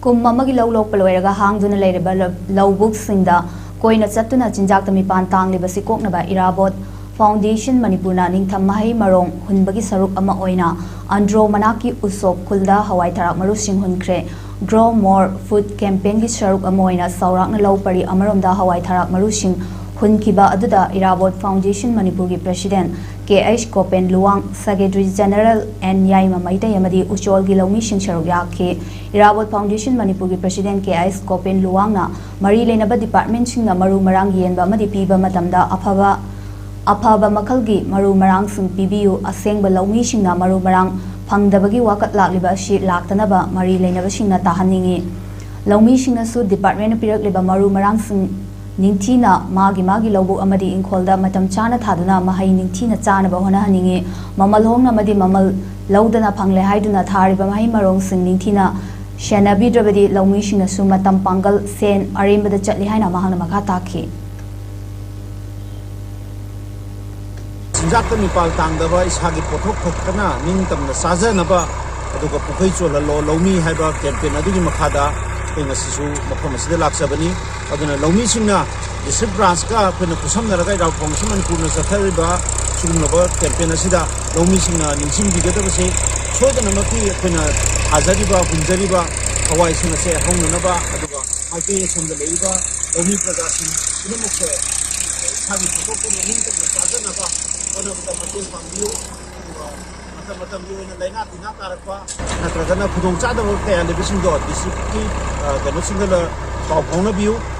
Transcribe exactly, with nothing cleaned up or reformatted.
ꯀꯨꯝ ꯑꯃꯒꯤ ꯂꯧ ꯂꯣꯛꯄ ꯂꯣꯏꯔꯒ ꯍꯥꯡꯗꯨꯅ ꯂꯩꯔꯤꯕ ꯂ- ꯂꯧꯕꯨꯛꯁꯤꯡꯗ ꯀꯣꯏꯅ ꯆꯠꯇꯨꯅ ꯆꯤꯟꯖꯥꯛꯇ ꯃꯤꯄꯥꯟ ꯇꯥꯡꯂꯤꯕꯁꯤ ꯀꯣꯛꯅꯕ ꯏꯔꯥꯕꯣꯠ ꯐꯥꯎꯟꯗꯦꯁꯟ ꯃꯅꯤꯄꯨꯔꯅ ꯅꯤꯡꯊꯝ ꯃꯍꯩ ꯃꯔꯣꯡ ꯍꯨꯟꯕꯒꯤ ꯁꯔꯨꯛ ꯑꯃ ꯑꯣꯏꯅ ꯑꯟꯗ꯭ꯔꯣ ꯃꯅꯥꯛꯀꯤ ꯎꯁꯣꯞ ꯈꯨꯜꯗ ꯍꯋꯥꯏ ꯊꯔꯥꯛ ꯃꯔꯨꯁꯤꯡ ꯍꯨꯟꯈ꯭ꯔꯦ꯫ Grow More Food Campaignꯒꯤ ꯁꯔꯨꯛ ꯑꯃ ꯑꯣꯏꯅ ꯆꯥꯎꯔꯥꯛꯅ ꯂꯧ ꯄꯔꯤ ꯑꯃꯔꯣꯝꯗ ꯍꯋꯥꯏ ꯊꯔꯥꯛ ꯃꯔꯨꯁꯤꯡ ꯍꯨꯟꯈꯤꯕ ꯑꯗꯨꯗ ꯏꯔꯥꯕꯣꯠ ꯐꯥꯎꯟꯗꯦꯁꯟ ꯃꯅꯤꯄꯨꯔꯒꯤ president K H Gopen Luwang, secretary general N Yaima Meitei ꯑꯃꯗꯤ ꯎꯆꯣꯜꯒꯤ ꯂꯧꯃꯤꯁꯤꯡ ꯁꯔꯨꯛ ꯌꯥꯈꯤ꯫ ꯏꯔꯥꯕꯣꯠ ꯐꯥꯎꯟꯗꯦꯁꯟ ꯃꯅꯤꯄꯨꯔꯒꯤ ꯄ꯭ꯔꯦꯁꯤꯗꯦꯟ ꯀꯦ ꯑꯩꯆ ꯒꯣꯄꯦꯟ ꯂꯨꯋꯥꯡꯅ ꯃꯔꯤ ꯂꯩꯅꯕ ꯗꯤꯄꯥꯔꯠꯃꯦꯟꯁꯤꯡꯅ ꯃꯔꯨ ꯃꯔꯥꯡ ꯌꯦꯟꯕ ꯑꯃꯗꯤ ꯄꯤꯕ ꯃꯇꯝꯗ ꯑꯐꯕ ꯑꯐꯕ ꯃꯈꯜꯒꯤ ꯃꯔꯨ ꯃꯔꯥꯡꯁꯤꯡ ꯄꯤꯕꯤꯌꯨ, ꯑꯁꯦꯡꯕ ꯂꯧꯃꯤꯁꯤꯡꯅ ꯃꯔꯨ ꯃꯔꯥꯡ ꯐꯪꯗꯕꯒꯤ ꯋꯥꯀꯠ ꯂꯥꯛꯂꯤꯕ ꯑꯁꯤ ꯂꯥꯛꯇꯅꯕ ꯃꯔꯤ ꯂꯩꯅꯕꯁꯤꯡꯅ ꯇꯥꯍꯟꯅꯤꯡꯏ꯫ ꯂꯧꯃꯤꯁꯤꯡꯅꯁꯨ ꯗꯤꯄꯥꯔꯠꯃꯦꯟꯅ ꯄꯤꯔꯛꯂꯤꯕ ꯃꯔꯨ ꯃꯔꯥꯡꯁꯤꯡ ꯅꯤꯡꯊꯤꯅ ꯃꯥꯒꯤ ꯃꯥꯒꯤ ꯂꯧꯕꯨꯛ ꯑꯃꯗꯤ ꯏꯪꯈꯣꯜꯗ ꯃꯇꯝ ꯆꯥꯅ ꯊꯥꯗꯨꯅ ꯃꯍꯩ ꯅꯤꯡꯊꯤꯅ ꯆꯥꯅꯕ ꯍꯣꯠꯅꯍꯟꯅꯤꯡꯏ꯫ ꯃꯃꯜ ꯍꯣꯡꯅ ꯑꯃꯗꯤ ꯃꯃꯜ ꯂꯧꯗꯅ ꯐꯪꯂꯦ ꯍꯥꯏꯗꯨꯅ ꯊꯥꯔꯤꯕ ꯃꯍꯩ ꯃꯔꯣꯡꯁꯤꯡ ꯅꯤꯡꯊꯤꯅ ꯁꯦꯟꯅꯕꯤꯗ꯭ꯔꯕꯗꯤ ꯂꯧꯃꯤꯁꯤꯡꯅꯁꯨ ꯃꯇꯝ ꯄꯥꯡꯒꯜ ꯁꯦꯟ ꯑꯔꯦꯝꯕꯗ ꯆꯠꯂꯤ ꯍꯥꯏꯅ ꯃꯍꯥꯛꯅ ꯃꯈꯥ ꯇꯥꯈꯤ꯫ ꯆꯤꯟꯖꯥꯛꯇ ꯃꯤꯄꯥꯜ ꯇꯥꯡꯗꯕ, ꯏꯁꯥꯒꯤ ꯄꯣꯠꯊꯣꯛ ꯈꯛꯇꯅ ꯅꯤꯡꯇꯝꯅ ꯆꯥꯖꯅꯕ, ꯑꯗꯨꯒ ꯄꯨꯈꯩ ꯆꯣꯜꯍꯜꯂꯣ ꯂꯧꯃꯤ ꯍꯥꯏꯕ ꯀꯦꯝꯄꯦꯟ ꯑꯗꯨꯒꯤ ꯃꯈꯥꯗ ꯑꯩꯈꯣꯏ ꯉꯁꯤꯁꯨ ꯃꯐꯝ ꯑꯁꯤꯗ ꯂꯥꯛꯆꯕꯅꯤ꯫ ꯑꯗꯨꯅ ꯂꯧꯃꯤꯁꯤꯡꯅ ꯗꯤꯁꯇ꯭ꯔꯤꯛ ꯕ꯭ꯔꯥꯟꯁꯀ ꯑꯩꯈꯣꯏꯅ ꯈꯨꯠꯁꯝꯅꯔꯒ ꯏꯔꯥꯕꯣꯠ ꯐꯥꯎꯟꯗꯦꯁꯟ ꯃꯅꯤꯄꯨꯔꯅ ꯆꯠꯊꯔꯤꯕ ꯁꯤꯒꯨꯝꯂꯕ ꯀꯦꯝꯄꯦꯟ ꯑꯁꯤꯗ ꯂꯧꯃꯤꯁꯤꯡꯅ ꯅꯤꯡꯁꯤꯡꯕꯤꯒꯗꯕꯁꯤ, ꯁꯣꯏꯗꯅꯃꯛꯀꯤ ꯑꯩꯈꯣꯏꯅ ꯊꯥꯖꯔꯤꯕ, ꯍꯨꯟꯖꯔꯤꯕ ꯍꯋꯥꯏꯁꯤꯡ ꯑꯁꯦ ꯍꯧꯅꯅꯕ, ꯑꯗꯨꯒ ꯃꯥꯏꯀꯩ ꯑꯁꯣꯝꯗ ꯂꯩꯔꯤꯕ ꯂꯧꯃꯤ ꯄ꯭ꯔꯖꯥꯁꯤꯡ ꯄꯨꯝꯅꯃꯛꯁꯦ ꯏꯁꯥꯒꯤ ꯄꯣꯠꯊꯣꯛꯇꯨꯅ ꯅꯤꯡꯇꯝꯅ ꯆꯥꯖꯅꯕ ꯍꯣꯠꯅꯕꯗ ꯃꯇꯦꯡ ꯄꯥꯡꯕꯤꯌꯨ꯫ ꯑꯗꯨꯒ ꯃꯇꯝ ꯃꯇꯝꯒꯤ ꯑꯣꯏꯅ ꯂꯥꯏꯅꯥ ꯇꯤꯟꯅꯥ ꯇꯥꯔꯛꯄ ꯅꯠꯇ꯭ꯔꯒꯅ ꯈꯨꯗꯣꯡꯆꯥꯗꯕ ꯀꯌꯥ ꯂꯩꯕꯁꯤꯡꯗꯣ ꯗꯤꯁꯇ꯭ꯔꯤꯛꯀꯤ, ꯑ, ꯀꯩꯅꯣꯁꯤꯡꯗ ꯂ-, ꯄꯥꯎ ꯐꯥꯎꯅꯕꯤꯌꯨ꯫